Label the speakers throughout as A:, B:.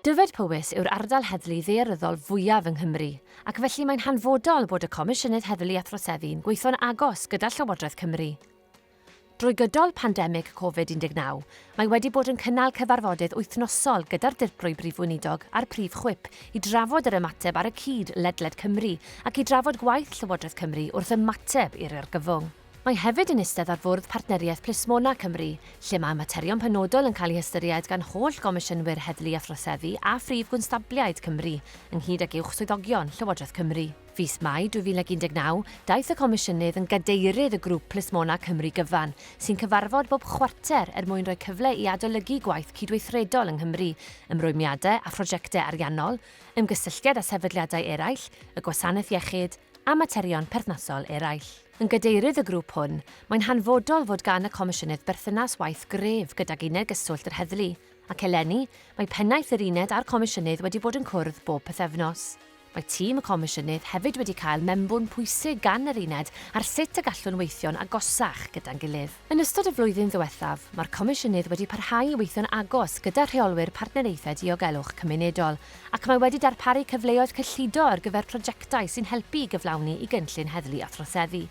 A: Dyfed-Powys yw'r ardal heddlu ddaearyddol fwyaf yng Nghymru, ac felly mae'n hanfodol bod y Comisiynydd Heddlu a Throseddu'n gweithio'n agos gyda Llywodraeth Cymru. Drwy gydol pandemig Covid 19, mae wedi bod yn cynnal cyfarfodydd wythnosol gyda'r Dirprwy Brif Weinidog a'r Prif Chwip i drafod yr ymateb ar y cyd ledled Cymru ac i drafod gwaith Llywodraeth Cymru wrth ymateb i'r argyfwng. Mae hefyd yn eistedd ar Fwrdd Partneriaeth Plismona Cymru, lle mae materion penodol yn cael eu hystyried gan holl Gomisiynwyr Heddlu a Throseddu a Phrif Gwnstabliaid Cymru, ynghyd ag uwch swyddogion Llywodraeth Cymru. Fis Mai 2019, daeth y Comisiynydd yn gadeirydd y Grŵp Plismona Cymru Gyfan, sy'n cyfarfod bob chwarter er mwyn rhoi cyfle i adolygu gwaith cydweithredol yng Nghymru, ymrwymiadau a phrosiectau ariannol, ymgysylltiad â sefydliadau eraill, y Gwasanaeth Iechyd, a materion perthnasol eraill. Yn gadeirydd y grŵp hwn, mae'n hanfodol fod gan y Comisiynydd berthynas waith gref gydag Uned Gyswllt yr Heddlu, ac eleni, mae pennaeth yr uned a'r Comisiynydd wedi bod yn cwrdd bob pythefnos. Mae tîm y Comisiynydd hefyd wedi cael mewnbwn pwysig gan yr uned ar sut y gallwn weithio'n agosach gyda'n gilydd. Yn ystod y flwyddyn ddiwethaf, mae'r Comisiynydd wedi parhau i weithio'n agos gyda rheolwyr Partneriaethau Diogelwch Cymunedol ac mae wedi darparu cyfleoedd cyllido ar gyfer prosiectau sy'n helpu i gyflawni i gynllun Heddlu a Throseddu,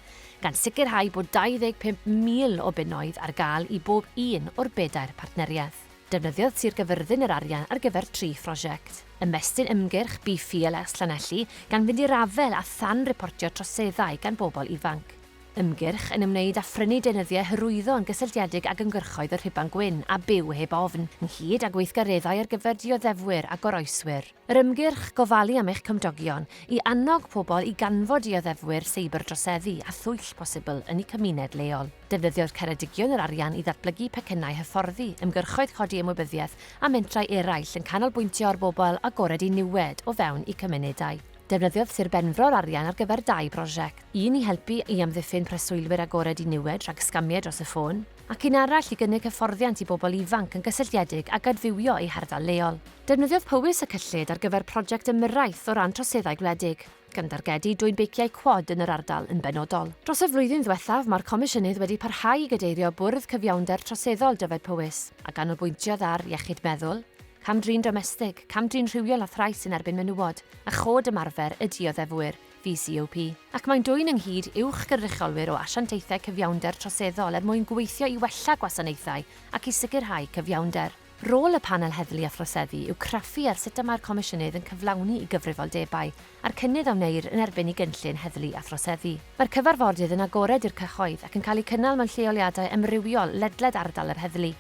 A: gan sicrhau bod 25,000 o bunnoedd ar gael i bob un o'r bedair partneriaeth. Defnyddiodd Sir Gaerfyrddin yr arian ar gyfer tri phrosiect. Ymestyn ymgyrch Be Fearless Llanelli gan fynd i'r afael â than-riportio troseddau gan bobl ifanc. Ymgyrch yn ymwneud â phrynu deunyddiau hyrwyddo yn gysylltiedig ag ymgyrchoedd y Rhuban Gwyn a Byw Heb Ofn, ynghyd â gweithgareddau ar gyfer dioddefwyr a goroeswyr. Yr ymgyrch Gofalu am Eich Cymdogion i annog pobl i ganfod dioddefwyr seiberdroseddu a thwyll posibl yn eu cymuned leol. Defnyddiodd Ceredigion yr arian i ddatblygu pecynnau hyfforddi, ymgyrchoedd codi ymwybyddiaeth a mentrau eraill yn canolbwyntio ar bobl agored i niwed o fewn eu cymunedau. Defnyddiodd Sir Benfro'r arian ar gyfer dau brosiect, un i helpu i amddiffyn preswylwyr agored i niwed rhag sgamiau dros y ffôn, ac un arall i gynnig hyfforddiant i bobl ifanc yn gysylltiedig ag adfywio eu hardal leol. Defnyddiodd Powys y cyllid ar gyfer prosiect ymyrraeth o ran troseddau gwledig, gan dargedu dwyn beiciau cwad yn yr ardal yn benodol. Dros y flwyddyn ddiwethaf, mae'r Comisiynydd wedi parhau i gadeirio Bwrdd Cyfiawnder Troseddol Dyfed-Powys, a ganolbwyntiodd ar iechyd meddwl, Cam-drin domestig, cam-drin rhywiol a thrais yn erbyn menywod, a Chôd Ymarfer y Dioddefwyr, VCOP. Ac mae'n dwyn ynghyd uwch gynrychiolwyr o asiantaethau cyfiawnder troseddol er mwyn gweithio i wella gwasanaethau ac i sicrhau cyfiawnder. Rôl y Panel Heddlu a Throseddu yw craffu ar sut y mae'r Comisiynydd yn cyflawni ei gyfrifoldebau a'r cynnydd a wneir yn erbyn ei gynllun Heddlu a Throseddu. Mae'r cyfarfodydd yn agored i'r cyhoedd ac yn cael eu cynnal mewn lleoliadau amrywiol ledled ardal yr heddlu.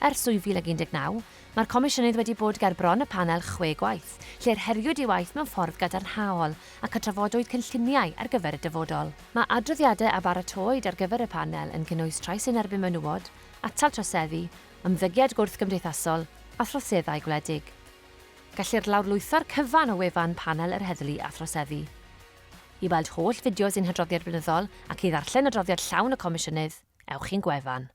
A: Ers 2019, mae'r Comisiynydd wedi bod ger bron y panel chwe gwaith, lle'r heriwyd ei waith mewn ffordd gadarnhaol ac y trafodwyd cynlluniau ar gyfer y dyfodol. Mae adroddiadau a baratowyd ar gyfer y panel yn cynnwys trais yn erbyn menywod, atal troseddu, ymddygiad gwrthgymdeithasol a throseddau gwledig. Gellir lawrlwytho'r cyfan o wefan Panel yr Heddlu a Throseddu. I weld holl fideos ein hadroddiad blynyddol ac i ddarllen adroddiad llawn y Comisiynydd, ewch i'n gwefan.